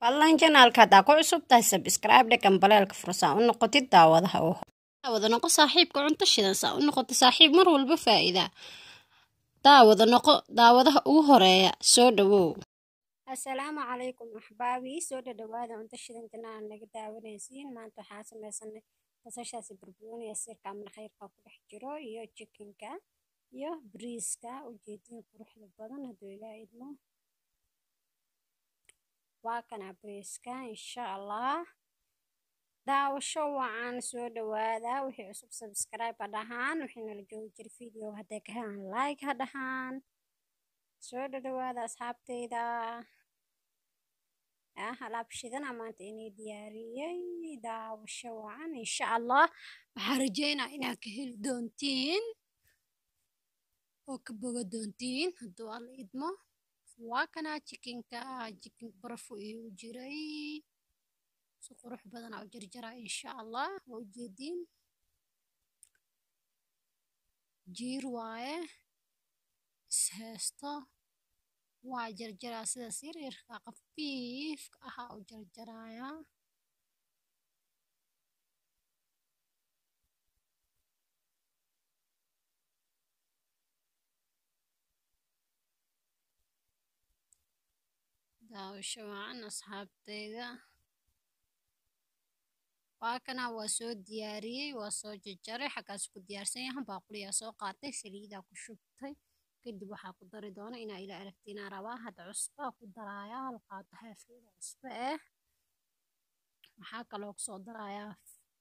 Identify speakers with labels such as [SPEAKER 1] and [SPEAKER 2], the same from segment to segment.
[SPEAKER 1] Fadlan channelka haddaa ku cusub tahay subscribe dhe, gambaleelka fursaa u noqotid daawadaha oo daawada noqo saaxiibka cunto shidan, saa u noqota saaxiib mar walba faa'iida. Daawada noqo daawadaha ugu horeeya. Soo dhawow. Assalaamu calaykum axbaabi, soo dhadhawaada cunto shidan channel naga daawanaysiin. Maanta waxaa sameysanay basashaasi, barbarooniga, sirka ama khayrka ku dhex jiro iyo chickenka iyo bariiska. Ujeedin quruxda badan hadduu Ilaahay idmo. Waa kana bariiska, insha Allah. Daawasho wacan, soo dhawaada. Wixii cusub subscribe ha dhahaan, wixii nala joogi jira video hadday ka helaan like ha dhahaan. Soo dhadhawaada asxaabteyda. Alaab shidana maanta inay diyaariyey. Daawasho wacan, insha Allah. Waxaa rajeynaa inaad ka heli doontiin oo ka boga doontiin hadduu Alla idmo. Waa kanaa chickenka, chicken barafu iigu jiray, si qurux badan aa u jarjaraa, insha Allah. Waa ujeediin, jiir waaye ishaysto. Waa jarjaraa sidaas yaryarka khafiifka ahaa u jarjarayaa. Daawasho wacan asxaabteyda. Waa kana, waa soo diyaariyey, waa soo jarjaray, xaggaas ku diyaarsan yahan. Baaquliyaa soo qaatay, saliidaa ku shubtay, kadib waxaa ku dari doona inaa ila aragtiinaa rabaa. Hadda cusbaa ku darayaa, hal qaato haafkeeda cusbo ah. Waxaa kaloo kusoo darayaa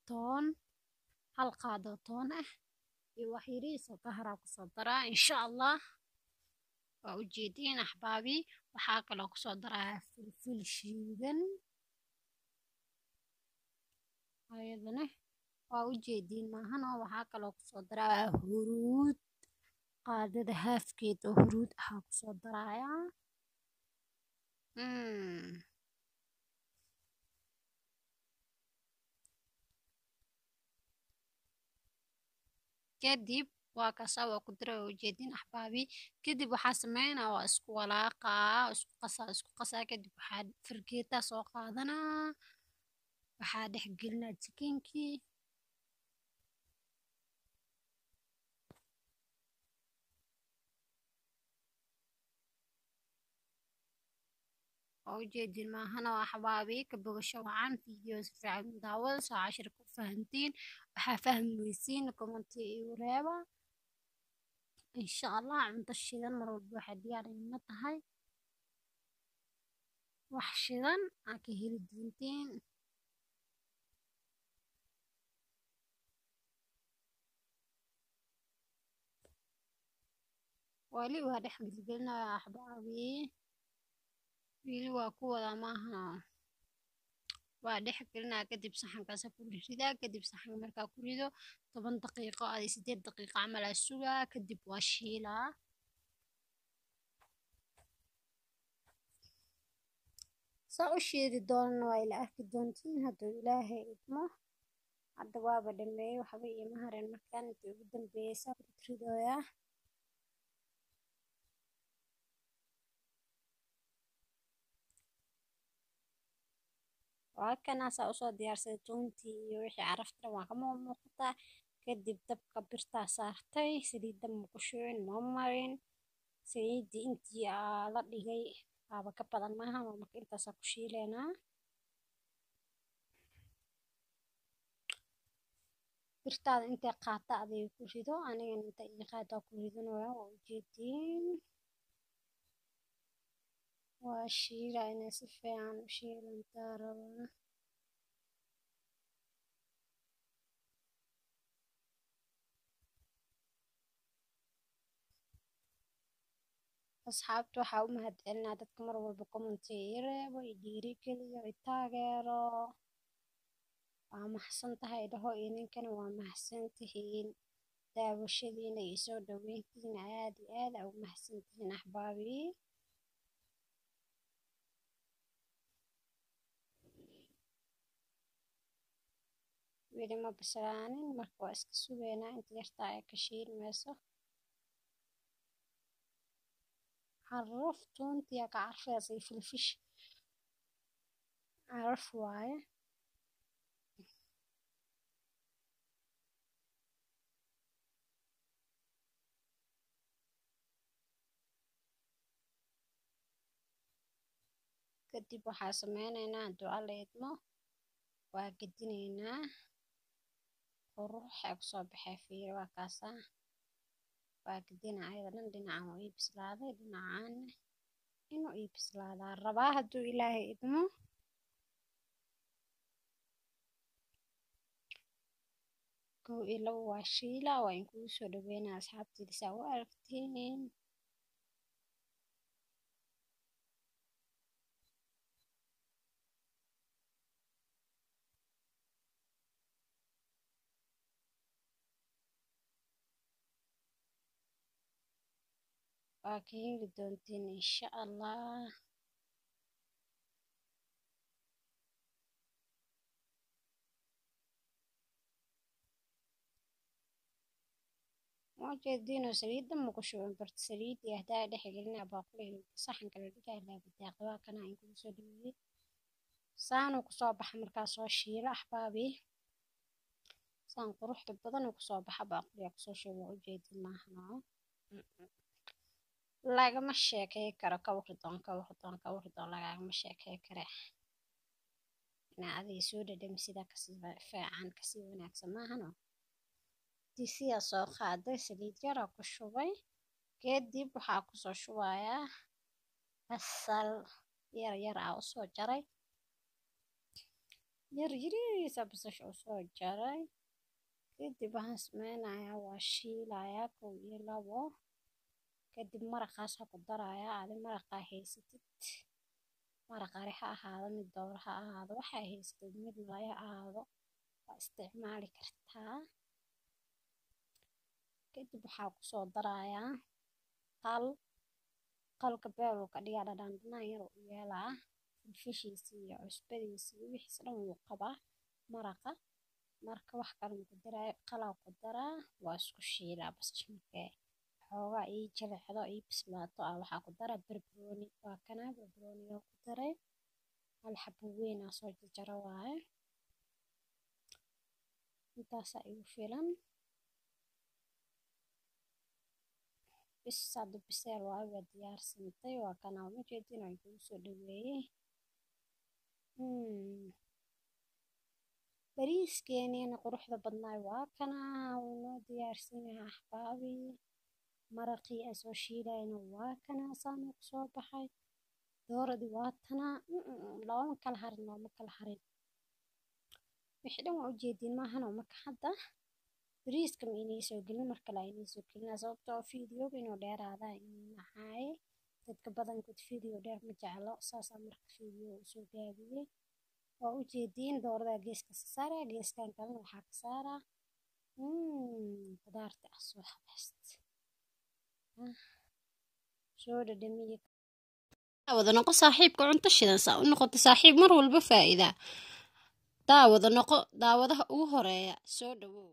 [SPEAKER 1] toon, hal qaado toon ah iyo wax yariis oo kaharaa kusoo daraa, insha Allah. Waa ujeediin axbaabi. Waxaa kaloo kusoo darayaa filfil shiidan ayadana, waa ujeediin maahanoo. Waxaa kaloo kusoo darayaa huruud, qaadada haafkeed oo huruud ahaa kusoo darayaa. Kadib waa kaasaa, waa ku daray, waa ujeedin axbaabi. Kadib waxaa sameynaa waa isku walaaqaa, isku qasaa, isku qasaa. Kadib waxaa fargeetaa soo qaadanaa, waxaa dhex gelinaa chickenkii. Waa ujeedin maahana axbaabi. Ka bogasho wacan, video si fiican u daawada soo cashir ku fahantiin. Waxaa fahmi weysiin commenti igu reeba, insha Allah. Cunto shidan mar walba waxay diyaar inoo tahay, wax shidan aa ka heli doontiin. Wali waa dhex gelgelinaya axbaabi, wili waa ku wadaa maaha, waa dhex gelinaa. Kadib saxankaasa ku ridaa. Kadib saxanka markaa ku rido, 10 daqiiqo adi 8 daqiiqo camal aa sugaa, kadib waa shiilaa. Saa u shiidi doonana waa ila arki doontiin hadduu Ilaahay idmo. Hadda waaba dhameeyey, waxba iima hareen. Markaan intii ugu dambeysa ku ridooyaa. Waa kanaasaa usoo diyaarsaday toontii iyo wixii carafta waa ka muuqataa. Kadib dabka birtaa saartay, saliidda ma ku shubin, ma marin saliiddii, intii aa la dhigay aaba ka badan maaha. Marka intaasaa ku shiileynaa. Birtaada intay qaata adiga ku rido, anigana inta ii qaataa ku ridanaya. Waa ujeediin, waa shiilaa, inay si fiican u shiilantaa rabaa. Asxaabta waxaa u mahadcelinaa dadka mar walba commentiga ii reebo, i dhiirigeliyo, i taageero. Waa maxsan tahay dhaho, idinkana waa mahadsan tihiin. Daawashadiina iyo soo dhaweyntiina aad iyo aad aa u mahadsan tihiin axbaabi. Weli ma bislaanin, marka waa iska sugeynaa inta yartaa ay ka shiilmayso. Caraf toontiyaa ka carfaysa iyo filfish. Caraf waaye. Kadib waxaa sameyneynaa hadduu Alla idmo, waa gedineynaa. Qurux ay kusoo baxay, fiiri, waa kaasaa. Waa gedina ayada dhan. Dhinacan waa ii bislaaday, dhinacan inuu ii bislaadaa rabaa hadduu Ilaahay idmo. Kow iyo labo waa shiila, waa inkugu soo dhaweynaa asxaabteyda saa u aragtiin. Waa ka heli doontiin insha Allah. Ujeediinoo saliidda ma ku shuban barta saliidii hadaa dhex gelinaa baaquliga saxanka la dhigaa laabidaaqda. Waa kana inkugu soo dhaweeyey, saanuu kusoo baxa markaa soo shiilo axbaabi. Saan quruxda badan uu kusoo baxa, baaquliga kusoo shubo. Waa ujeedin maahanoo lagama sheekey karo. Kawridoon, kawridoon, kawridoon, lagagama sheekey kare. Inaa adiga soo dhadhami kasii fiican, kasii wanaagsan maahano. Digsiyaa soo qaaday, saliid yaraa ku shubay. Kadib waxaa kusoo shubayaa basal yar yar aa usoo jaray, yar yariisa basasha usoo jaray. Kadib waxaan sameynayaa waa shiilayaa kow iyo labo. Kadib maraqaasaa ku darayaa. Adi maraqaa haysatid, maraq ari ha ahaado, mid dooro ha ahaado, waxaa haysatid, mid malay ha ahaado, waa isticmaali kartaa. Kadib waxaa kusoo darayaa qal. Qalka beeluu ka dhigaa, dhadhan dhanaan yar u yeelaa. Filfishiisi iyo cusbadiisi iyo wixiis dhan wuu qabaa maraqa. Marka wax kale ma ku daraayo, qalaa ku daraa. Waa isku shiilaa basasha. Markee xoogaa ii jilicdo, ii bislaato, aa waxaa ku daraa barbarooni. Waa kanaa barbarooniga ku daray, hal xabo weyn aa soo jarjara waaye. Intaasaa igu filan bis. Hadda biseel waaye, waa diyaarsantay. Waa kanaa, uma jeedin oo kugu soo dhaweeyey. Bariiskeeniina quruxda badnaay waa kanaa, wuu noo diyaarsan yahay axbaabi. Maraqii aan soo shiilayna waa kanaa, saanuu kusoo baxay. Dooradii waa tanaa, looma kala harin, looma kala harin. Wixii dhan waa ujeediin maahano. Marka hadda bariiska ma inii soo gelin, mar kale inii soo gelina, sababtoo fiidiyooga inuu dheeraadaa inii nacaaye. Dadka badankood fiidiyo dheer ma jeclo, saasaa marka fiidiyo usoo gaabiyey. Waa ujeediin, dooradaa geeska saaraa, geeskan kalena waxaa ka saaraa qudaarta ah soo habayst soo dhadhamiye. Wada noqo saaxiibka cunto shidan, saa u noqoto saaxiib mar walba faa'iida. Daawada noqo daawadaha ugu horeeya. Soo dhawow.